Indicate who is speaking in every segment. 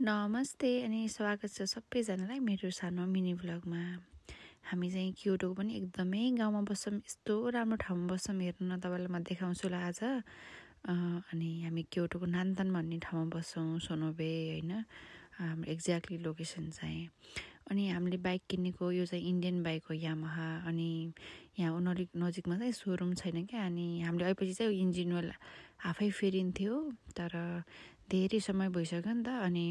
Speaker 1: नमस्ते अनि स्वागत छ सबैजनालाई मेरो सानो मिनी भ्लगमा। हामी चाहिँ क्योटोको पनि एकदमै गाउँमा बस्छौँ, यस्तो राम्रो ठाउँमा बस्छौँ। हेर्नु न, तपाईँलाई म देखाउँछु ल आज। अनि हामी क्योटोको नान्तान भन्ने ठाउँमा बस्छौँ, सोनोबे होइन, हाम्रो एक्ज्याक्टली लोकेसन चाहिँ। अनि हामीले बाइक किनेको यो चाहिँ इन्डियन बाइक हो, यामाहा। अनि यहाँ नजिकमा चाहिँ सोरुम छैन क्या। अनि हामीले आएपछि चाहिँ इन्जिन ओइल आफै फेरिन्थ्यो, तर धेरै समय भइसक्यो नि त। अनि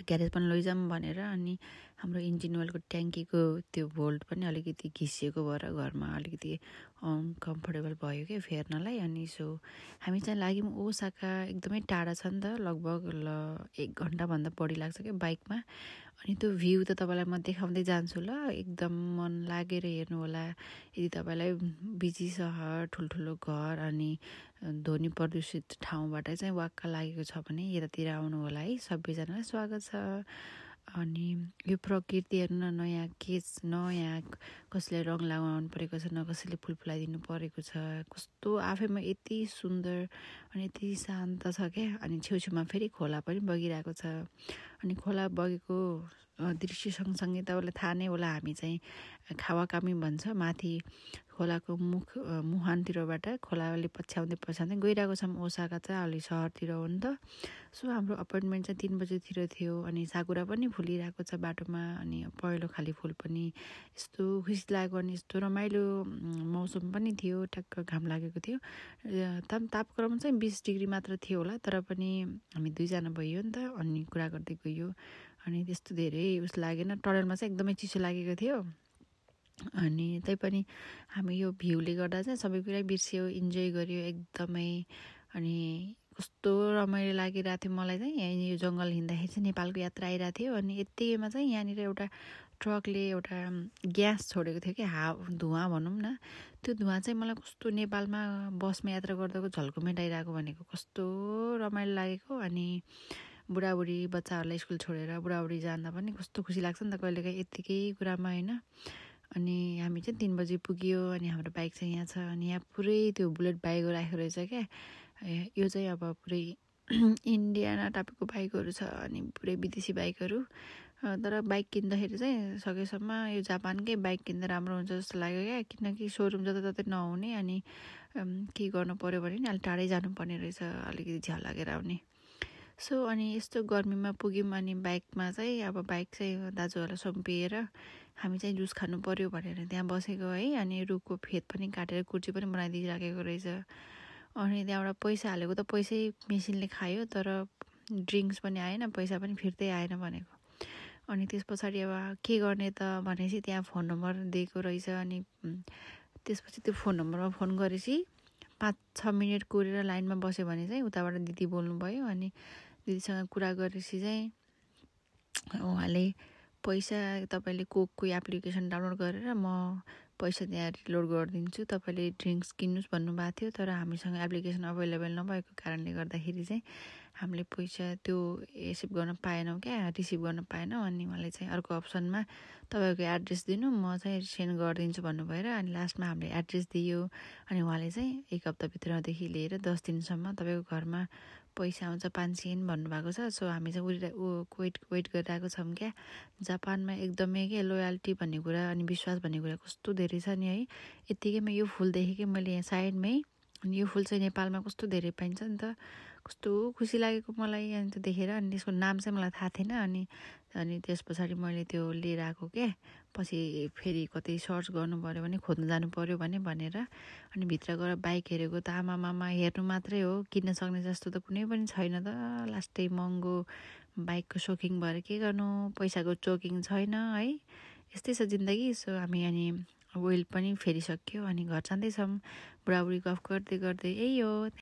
Speaker 1: ग्यारेज पनि लैजाऊँ भनेर अनि हाम्रो इन्जिन ओइलको ट्याङ्कीको त्यो भोल्ट पनि अलिकति घिसिएको भएर घरमा अलिकति अनकम्फर्टेबल भयो क्या फेर्नलाई। अनि सो हामी चाहिँ लाग्यौँ ओसाका, एकदमै टाढा छ नि त, लगभग 1 घन्टाभन्दा बढी लाग्छ क्या बाइकमा। अनि त्यो भ्यू त तपाईँलाई म देखाउँदै जान्छु ल, एकदम मन लागेर हेर्नु होला। यदि तपाईँलाई बिजी सहर, ठुल्ठुलो घर अनि ध्वनि प्रदूषित ठाउँबाट चाहिँ वाक्क लागेको छ भने यतातिर आउनु होला है। सबैजनालाई स्वागत छ। अनि यो प्रकृति हेर्नु न, नयाँ कसैले रङ लगाउनु परेको छ, न कसैले फुल फुलाइदिनु परेको छ। कस्तो आफैमा यति सुन्दर अनि यति शान्त छ क्या। अनि छेउछेउमा फेरि खोला पनि बगिरहेको छ। अनि खोला बगेको दृश्य सँगसँगै तपाईँलाई थाहा नै होला, हामी चाहिँ खावाकामी भन्छ, माथि खोलाको मुहानतिरबाट खोलाले पछ्याउँदै गइरहेको छौँ। ओसाका चाहिँ अलि सहरतिर हो नि त। सो हाम्रो अपोइन्टमेन्ट चाहिँ 3 बजीतिर थियो। अनि साकुरा पनि फुलिरहेको छ बाटोमा, अनि पहेँलो खाले फुल पनि। यस्तो खुसी लाग्यो। अनि यस्तो रमाइलो मौसम पनि थियो, ठ्याक्क घाम लागेको थियो। तापक्रम चाहिँ 20 डिग्री मात्र थियो होला, तर पनि हामी 2जना भयो नि त। अनि कुरा गर्दै गयो, अनि त्यस्तो धेरै लागेन। टनलमा चाहिँ एकदमै चिसो लागेको थियो। अनि तैपनि हामी यो भ्यूले गर्दा चाहिँ सबै कुरा बिर्स्यो, इन्जोय गर्यो एकदमै। अनि कस्तो रमाइलो लागिरहेको थियो मलाई चाहिँ। यहाँ यो जङ्गल हिँड्दाखेरि चाहिँ नेपालको यात्रा आइरहेको थियो। अनि यतिमा चाहिँ यहाँनिर एउटा ट्रकले एउटा ग्यास छोडेको थियो कि, धुवाँ भनौँ न। त्यो धुवाँ चाहिँ मलाई कस्तो नेपालमा बसमा यात्रा गर्दाको झल्को मेटाइरहेको भनेको कस्तो रमाइलो लागेको। अनि बुढाबुढी बच्चाहरूलाई स्कुल छोडेर बुढाबुढी जाँदा पनि कस्तो खुसी लाग्छ नि त कहिलेकाहीँ यत्तिकै कुरामा होइन। अनि हामी चाहिँ 3 बजी पुग्यो। अनि हाम्रो बाइक चाहिँ यहाँ छ। अनि यहाँ पुरै त्यो बुलेट बाइकहरू राखेको रहेछ क्या। यो चाहिँ अब पुरै इन्डियाना टाइपको बाइकहरू छ, अनि पुरै विदेशी बाइकहरू। तर बाइक किन्दाखेरि चाहिँ सकेसम्म यो जापानकै बाइक किन्दा राम्रो हुन्छ जस्तो लाग्यो क्या, किनकि सोरुम जताततै नहुने। अनि के गर्नु पऱ्यो भने नि अलिक टाढै जानुपर्ने रहेछ, अलिकति झ्याल लागेर आउने। सो अनि यस्तो गर्मीमा पुग्यौँ। अनि बाइकमा चाहिँ अब बाइक चाहिँ दाजुहरूलाई सुम्पिएर हामी चाहिँ जुस खानु पऱ्यो भनेर त्यहाँ बसेको है। अनि रुखको फेद पनि काटेर कुर्ची पनि बनाइदिइराखेको रहेछ। अनि त्यहाँबाट पैसा हालेको त पैसै मेसिनले खायो, तर ड्रिङ्क्स पनि आएन, पैसा पनि फिर्तै आएन भनेको। अनि त्यस पछाडि अब के गर्ने त भनेपछि त्यहाँ फोन नम्बर दिएको रहेछ। अनि त्यसपछि त्यो फोन नम्बरमा फोन गरेपछि 5-6 मिनट कुरेर लाइनमा बस्यो भने चाहिँ उताबाट दिदी बोल्नुभयो। अनि दिदीसँग कुरा गरेपछि चाहिँ उहाँले पैसा तपाईँले कोकको एप्लिकेसन डाउनलोड गरेर म पैसा त्यहाँ रिलोड गरिदिन्छु, तपाईँले ड्रिङ्क्स किन्नुहोस् भन्नुभएको थियो। तर हामीसँग एप्लिकेसन अभाइलेबल नभएको कारणले गर्दाखेरि चाहिँ हामीले पैसा त्यो एक्सेप्ट गर्न पाएनौँ क्या, रिसिभ गर्न पाएनौँ। अनि उहाँले चाहिँ अर्को अप्सनमा तपाईँको एड्रेस दिनु, म चाहिँ सेन्ड गरिदिन्छु भन्नुभएर अनि लास्टमा हामीले एड्रेस दियो। अनि उहाँले चाहिँ 1 हप्ताभित्रदेखि लिएर 10 दिनसम्म तपाईँको घरमा पैसा आउँछ 500 येन भन्नुभएको छ। सो हामी चाहिँ वेट गरिरहेको छौँ क्या। जापानमा एकदमै के लोयल्टी भन्ने कुरा अनि विश्वास भन्ने कुरा कस्तो धेरै छ नि है। यत्तिकैमा यो फुल देखेँ मैले यहाँ साइडमै। अनि यो फुल चाहिँ नेपालमा कस्तो धेरै पाइन्छ नि त, कस्तो खुसी लागेको मलाई अनि त्यो देखेर। अनि त्यसको नाम चाहिँ मलाई थाहा थिएन। अनि त्यस पछाडि मैले त्यो लिएर आएको क्या। पछि फेरि कतै सर्च गर्नु पऱ्यो भने खोज्नु जानु पऱ्यो भनेर अनि भित्र गएर बाइक हेरेको त आमामामा, हेर्नु मात्रै हो, किन्न सक्ने जस्तो त कुनै पनि छैन त। लास्टै महँगो बाइकको सोकिङ भएर के गर्नु, पैसाको चोकिङ छैन है। यस्तै छ जिन्दगी। सो हामी अनि ओइल पनि फेरिसक्यो। अनि घर जाँदैछौँ बुढाबुढी गफ गर्दै यही हो।